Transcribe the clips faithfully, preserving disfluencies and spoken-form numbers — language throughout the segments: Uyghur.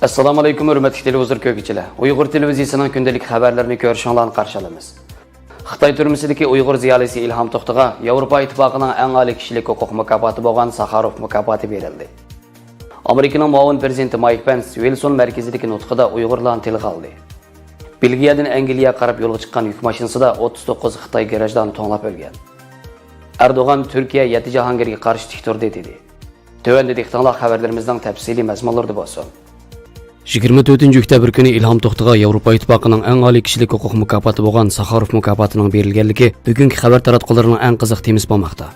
ئەسسالامۇ ئەلەيكۇم، ھۆرمەتلىك تېلېۋىزور كۆرگۈچىلەر. ئۇيغۇر تېلېۋىزىيىسىنىڭ كۈندىلىك خەۋەرلىرىنى كۆرۈشۈڭلارنى قارشى ئالىمىز. خىتاي تۈرمىسىدىكى ئۇيغۇر زىيالىيسى ئىلھام توختىغا ياۋروپا ئىتتىپاقىنىڭ ئەڭ ئالىي كىشىلىك ھوقۇق مۇكاپاتى بولغان ساخاروف مۇكاپاتى بېرىلدى. ئامېرىكىنىڭ مۇئاۋىن پىرېزىدېنتى مايك پېنس ۋىلسون مەركىزىدىكى نۇتقىدا ئۇيغۇرلارنى تىلغا ئالدى. بېلگىيەدىن ئەنگلىيەگە قاراپ يولغا چىققان يۈك ماشىنىسىدا ئوتتۇز توققۇز خىتاي گىراژدانى توڭلاپ ئۆلگەن. ئەردوغان تۈركىيە يەتتە جاھانگىرگە قارشى تىك تۇردى، دېدى. تۆۋەندە دىققىتىڭلار خەۋەرلىرىمىزنىڭ تەپسىلىي مەزمۇنلىرىدا بولسۇن. يىگىرمە تۆتىنچى ئۆكتەبىر كۈنى ئىلھام توختىغا ياۋروپا ئىتتىپاقىنىڭ ئەڭ ئالىي كىشىلىك ھوقۇق مۇكاپاتى بولغان ساخاروف مۇكاپاتىنىڭ بېرىلگەنلىكى بۈگۈنكى خەۋەر تاراتقۇلىرىنىڭ ئەڭ قىزىق تېمىسى بولماقتا.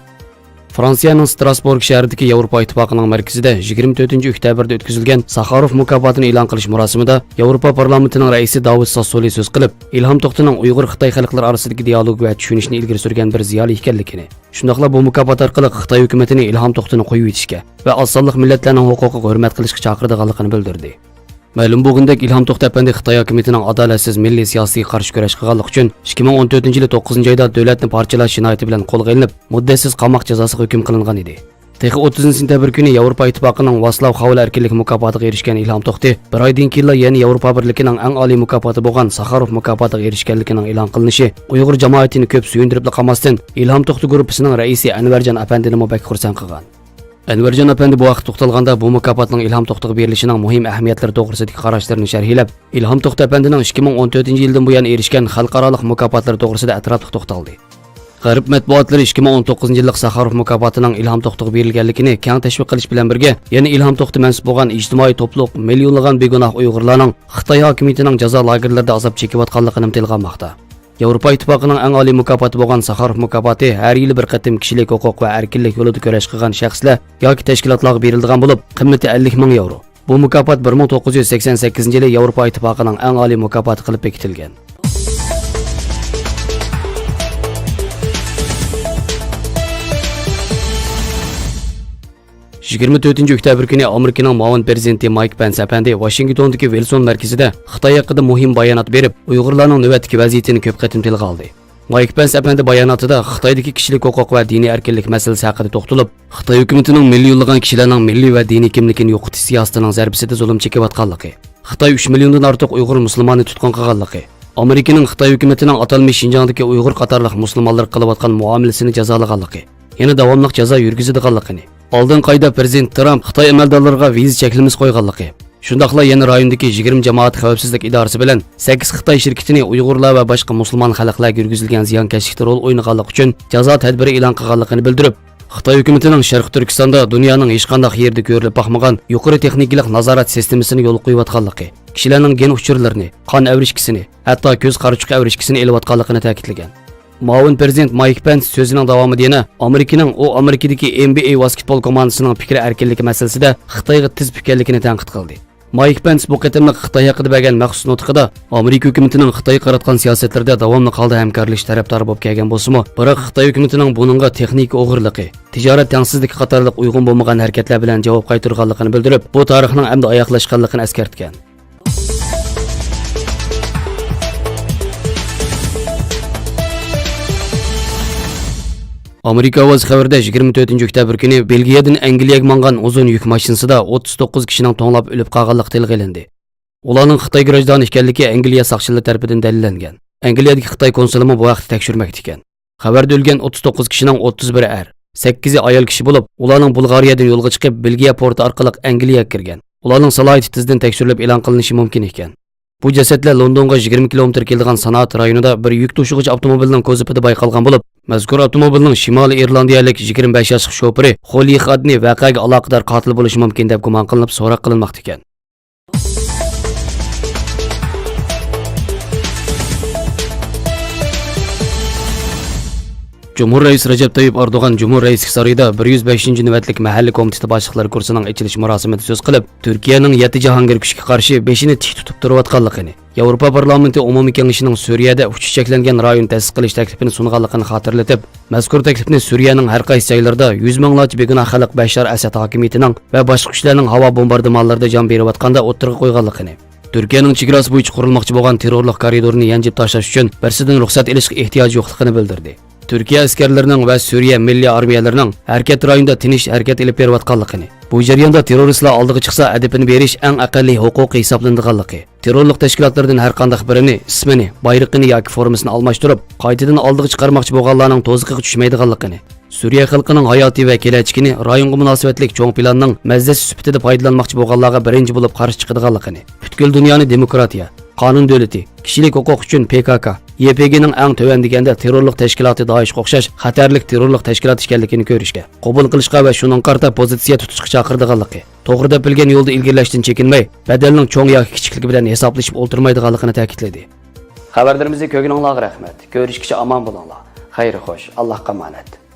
فرانسىيەنىڭ ستراسبورگ شەھىرىدىكى ياۋروپا ئىتتىپاقىنىڭ مەركىزىدە يىگىرمە تۆتىنچى ئۆكتەبىردە ئۆتكۈزۈلگەن ساخاروف مۇكاپاتىنى ئېلان قىلىش مۇراسىمىدا ياۋروپا پارلامېنتىنىڭ رەئىسى داۋىد ساسسولى سۆز قىلىپ، ئىلھام توختىنىڭ ئۇيغۇر خىتاي خەلقلىرى ئارىسىدىكى دىئالوگ ۋە چۈشىنىشنى ئىلگىرى سۈرگەن بىر زىيالىي ئىكەنلىكىنى، شۇنداقلا بۇ مۇكاپات ئارقىلىق خىتاي ھۆكۈمىتىنى ئىلھام توختىنى قويۇۋېتىشكە ۋە ئاز سانلىق مىللەتلەرنىڭ ھوقۇقىغا ھۆرمەت قىلىشقا چاقىرىدىغانلىقىنى بىلدۈردى. مەلۇم بولغىنىدەك، ئىلھام توختى ئەپەندى خىتاي ھاكىمىيىتىنىڭ ئادالەتسىز مىللىي سىياسىتىگە قارشى كۈرەش قىلغانلىقى ئۈچۈن ئىككى مىڭ ئون تۆتىنچى يىلى توققۇزىنچى ئايدا دۆلەتنى پارچىلاش جىنايىتى بىلەن قولغا ئېلىنىپ، مۇددەتسىز قاماق جازاسىغا ھۆكۈم قىلىنغان ئىدى. تېخى ئوتتۇزىنچى سېنتەبىر كۈنى ياۋروپا ئىتتىپاقىنىڭ ۋاتسلاۋ خاۋېل ئەركىنلىك مۇكاپاتىغا ئېرىشكەن ئىلھام توختى بىر ئايدىن كېيىنلا يەنە ياۋروپا بىرلىكىنىڭ ئەڭ ئالىي مۇكاپاتى بولغان ساخاروف مۇكاپاتىغا ئېرىشكەنلىكىنىڭ ئېلان قىلىنىشى ئۇيغۇر جامائىتىنى كۆپ سۆيۈندۈرۈپلا قالماستىن، ئىلھام توختى گۇرۇپپىسىنىڭ رەئىسى ئەنۋەرجان ئەپەندىنىمۇ بەك خۇرسەن قىلغان. ئەنۋەرجان ئەپەندى بۇ ھەقتە توختالغاندا، بۇ مۇكاپاتنىڭ ئىلھام توختىغا بېرىلىشىنىڭ مۇھىم ئەھمىيەتلىرى توغرىسىدىكى قاراشلىرىنى شەرھلەپ، ئىلھام توختى ئەپەندىنىڭ ئىككى مىڭ ئون تۆتىنچى يىلدىن بۇيان ئېرىشكەن خەلقئارالىق مۇكاپاتلىرى توغرىسىدا ئەتراپلىق توختالدى. غەرب مەتبۇئاتلىرى ئىككى مىڭ ئون توققۇزىنچى يىللىق ساخاروف مۇكاپاتىنىڭ ئىلھام توختىغا بېرىلگەنلىكىنى كەڭ تەشۋىق قىلىش بىلەن بىرگە، يەنە ئىلھام توختى مەنسۇپ بولغان ئىجتىمائىي توپلۇق مىليونلىغان بىگۇناھ ئۇيغۇرلارنىڭ خىتاي ھاكىمىيىتىنىڭ جازا لاگېرلىرىدا ئازاب چېكىۋاتقانلىقىنىمۇ تىلغا ئالماقتا. ياۋروپا ئىتتىپاقىنىڭ ئەڭ ئالىي مۇكاپاتى بولغان ساخاروف مۇكاپاتى ھەر يىلى بىر قېتىم كىشىلىك ھوقۇق ۋە ئەركىنلىك يولىدا كۈرەش قىلغان شەخسلەر ياكى تەشكىلاتلارغا بېرىلىدىغان بولۇپ، قىممىتى ئەللىك مىڭ ياۋرو. بۇ مۇكاپات بىر مىڭ توققۇز يۈز سەكسەن سەككىزىنچى يىلى ياۋروپا ئىتتىپاقىنىڭ ئەڭ ئالىي مۇكاپاتى قىلىپ بېكىتىلگەن. يىگىرمە تۆتىنچى ئۆكتەبىر كۈنى ئامېرىكىنىڭ مۇئاۋىن پىرېزىدېنتى مايك پېنس ئەپەندى ۋاشىنگتوندىكى ۋىلسون مەركىزىدە خىتاي ھەققىدە مۇھىم بايانات بېرىپ، ئۇيغۇرلارنىڭ نۆۋەتتىكى ۋەزىيىتىنى كۆپ قېتىم تىلغا ئالدى. مايك پېنس ئەپەندى باياناتىدا خىتايدىكى كىشىلىك ھوقۇق ۋە دىنىي ئەركىنلىك مەسىلىسى ھەققىدە توختىلىپ، خىتاي ھۆكۈمىتىنىڭ مىليونلىغان كىشىلەرنىڭ مىللىي ۋە دىنىي كىملىكىنى يوقىتىش سىياسىتىنىڭ زەربىسىدە زۇلۇم چېكىۋاتقانلىقى، خىتاي ئۈچ مىليوندىن ئارتۇق ئۇيغۇر مۇسۇلماننى تۇتقۇن قىلغانلىقى، ئامېرىكىنىڭ خىتاي ھۆكۈمىتىنىڭ ئاتالمىش شىنجاڭدىكى ئۇيغۇر قاتارلىق مۇسۇلمانلارغا قىلىۋاتقان مۇئامىلىسىنى جازالىغانلىقى، يەنە داۋاملىق جازا يۈرگۈزىدىغانلىقىنى، ئالدىنقى ئايدا پىرېزىدېنت ترامپ خىتاي ئەمەلدارلىرىغا ۋىزا چەكلىمىسى قويغانلىقى، شۇنداقلا يەنە رايوندىكى يىگىرمە جامائەت خەۋپسىزلىك ئىدارىسى بىلەن سەككىز خىتاي شىركىتىنى ئۇيغۇرلار ۋە باشقا مۇسۇلمان خەلقلەرگە يۈرگۈزۈلگەن زىيانكەشلىكتە رول ئوينىغانلىقى ئۈچۈن جازا تەدبىرى ئېلان قىلغانلىقىنى بىلدۈرۈپ، خىتاي ھۆكۈمىتىنىڭ شەرقىي تۈركىستاندا دۇنيانىڭ ھېچقانداق يېرىدە كۆرۈلۈپ باقمىغان يۇقىرى تېخنىكىلىق نازارەت سىستېمىسىنى يولغا قويۇۋاتقانلىقى، كىشىلەرنىڭ گېن ئۇچۇرلىرىنى، قان ئەۋرىشكىسىنى، ھەتتا كۆز قارىچۇقى ئەۋرىشكىسىنى ئېلىۋاتقانلىقىنى تەكىتلىگەن. مۇئاۋىن پىرېزىدېنت مايك پېنس سۆزىنىڭ داۋامىدا يەنە ئامېرىكىنىڭ ئۇ ئامېرىكىدىكى ئېن بى ئەي ۋاسكېتبول كوماندىسىنىڭ پىكىر ئەركىنلىكى مەسىلىسىدە خىتايغا تىز پۈككەنلىكىنى تەنقىد قىلدى. مايك پېنس بۇ قېتىملىق خىتاي ھەققىدە بەرگەن مەخسۇس نۇتقىدا ئامېرىكا ھۆكۈمىتىنىڭ خىتايغا قاراتقان سىياسەتلىرىدە داۋاملىق ھالدا ھەمكارلىشىش تەرەپدارى بولۇپ كەلگەن بولسىمۇ، بىراق خىتاي ھۆكۈمىتىنىڭ بۇنىڭغا تېخنىكا ئوغرىلىقى، تىجارەت تەڭسىزلىكى قاتارلىق ئۇيغۇن بولمىغان ھەرىكەتلەر بىلەن جاۋاب قايتۇرغانلىقىنى بىلدۈرۈپ، بۇ تارىخنىڭ ئەمدى ئاياغلاشقانلىقىنى ئەسكەرتكەن. ئامېرىكا ئاۋازى خەۋىرىدە يىگىرمە تۆتىنچى ئۆكتەبىر كۈنى بېلگىيەدىن ئەنگلىيەگە ماڭغان ئۇزۇن يۈك ماشىنىسىدا ئوتتۇز توققۇز كىشىنىڭ توڭلاپ ئۆلۈپ قالغانلىقى تىلغا ئېلىندى. ئۇلارنىڭ خىتاي گىراژدانى ئىكەنلىكى ئەنگلىيە ساقچىلىرى تەرىپىدىن دەلىللەنگەن. ئەنگلىيەدىكى خىتاي كونسۇلىمۇ بۇ ھەقتە تەكشۈرمەكتە ئىكەن. خەۋەردە ئۆلگەن ئوتتۇز توققۇز كىشىنىڭ ئوتتۇز بىرى ئەر، سەككىزى ئايال كىشى بولۇپ، ئۇلارنىڭ بۇلغارىيەدىن يولغا چىقىپ، بېلگىيە پورتى ئارقىلىق ئەنگلىيەگە كىرگەن. ئۇلارنىڭ سالاھىيىتى تېزدىن تەكشۈرۈلۈپ ئېلان قىلىنىشى مۇمكىن ئىكەن. بۇ جەسەتلەر لوندونغا يىگىرمە كىلومېتىر كېلىدىغان سانائەت رايونىدا بىر يۈك توشۇغۇچ ئاپتوموبىلنىڭ كوزۇپىدا بايقالغان بولۇپ، مەزكۇر ئاپتوموبىلنىڭ شىمالىي ئىرلاندىيەلىك يىگىرمە بەش ياشلىق شوپۇرى خولىي خادنى ۋەقەگە ئالاقىدار قاتىل بولۇشى مۇمكىن دەپ گۇمان قىلىنىپ سوراق قىلىنماقتا ئىكەن. جۇمھۇر رەئىسى رەجەپ تەييىپ ئەردوغان جۇمھۇر رەئىسلىك سارىيىدا بىر يۈز بەشىنچى نۆۋەتلىك مەھەللە كومىتېتى باشلىقلىرى كۇرسىسىنىڭ ئېچىلىش مۇراسىمىدا سۆز قىلىپ، تۈركىيەنىڭ يەتتە جاھانگىر كۈچكە قارشى بېشىنى تىك تۇتۇپ تۇرۇۋاتقانلىقىنى، ياۋروپا پارلامېنتى ئومۇمىي كېڭىشىنىڭ سۈرىيەدە ئۇچۇش چەكلەنگەن رايون تەسىس قىلىش تەكلىپىنى سۇنغانلىقىنى خاتىرىلىتىپ، مەزكۇر تەكلىپنى سۈرىيەنىڭ ھەر قايسى جايلىرىدا يۈز مىڭلارچە بىگۇناھ خەلق بەشار ئەسەد ھاكىمىيىتىنىڭ ۋە باشقا كۈچلەرنىڭ ھاۋا بومباردىمانلىرىدا جان بېرىۋاتقاندا ئوتتۇرىغا قويغانلىقىنى، تۈركىيەنىڭ چېگراسى بويىچە قۇرۇلماقچى بولغان تېررورلۇق كارىدورىنى يانجىپ تاشلاش ئۈچۈن بىرسىدىن رۇخسەت ئېلىشقا ئېھتىياج يوقلۇقىنى بىلدۈردى. تۈركىيە ئەسكەرلىرىنىڭ ۋە سۈرىيە مىللىي ئارمىيەلىرىنىڭ ھەرىكەت رايونىدا تىنچ ھەرىكەت ئېلىپ بېرىۋاتقانلىقىنى، بۇ جەرياندا تېررورىستلار ئالدىغا چىقسا، ئەدىپىنى بېرىش ئەڭ ئەقەللىي ھوقۇق ھېسابلىنىدىغانلىقى، تېررورلۇق تەشكىلاتلىرىدىن ھەرقانداق بىرىنى، ئىسمىنى، بايرىقىنى ياكى فورمىسىنى ئالماشتۇرۇپ، قايتىدىن ئالدىغا چىقارماقچى بولغانلارنىڭ تۇزىقىغا چۈشمەيدىغانلىقىنى، سۈرىيە خەلقىنىڭ ھاياتى ۋە كېلەچىكىنى رايونغا مۇناسىۋەتلىك چوڭ پىلاننىڭ مەززىسى سۈپىتىدە پايدىلانماقچى بولغانلارغا بىرىنچى بولۇپ قارشى چىقىدىغانلىقىنى، پۈتكۈل دۇنيانى دېموكراتىيە، قانۇن دۆلىتى، كىشىلىك ھوقۇق ئۈچۈن پ ك ك، ي پ گ نىڭ ئەڭ تۆۋەن دېگەندە تېررورلۇق تەشكىلاتى دائىشقا ئوخشاش خەتەرلىك تېررورلۇق تەشكىلات ئىكەنلىكىنى كۆرۈشكە، قوبۇل قىلىشقا ۋە شۇنىڭغا قارىتا پوزىتسىيە تۇتۇشقا چاقىرىدىغانلىقى، توغرا دەپ بىلگەن يولدا ئىلگىرىلەشتىن چېكىنمەي، بەدەلنىڭ چوڭ ياكى كىچىكلىكى بىلەن ھېسابلىشىپ ئولتۇرمايدىغانلىقىنى تەكىتلىدى. خەۋەرلىرىمىزنى كۆرگىنىڭلارغا رەھمەت. كۆرۈشكىچە ئامان بولۇڭلار. خەير خوش، ئاللاھقا ئامانەت.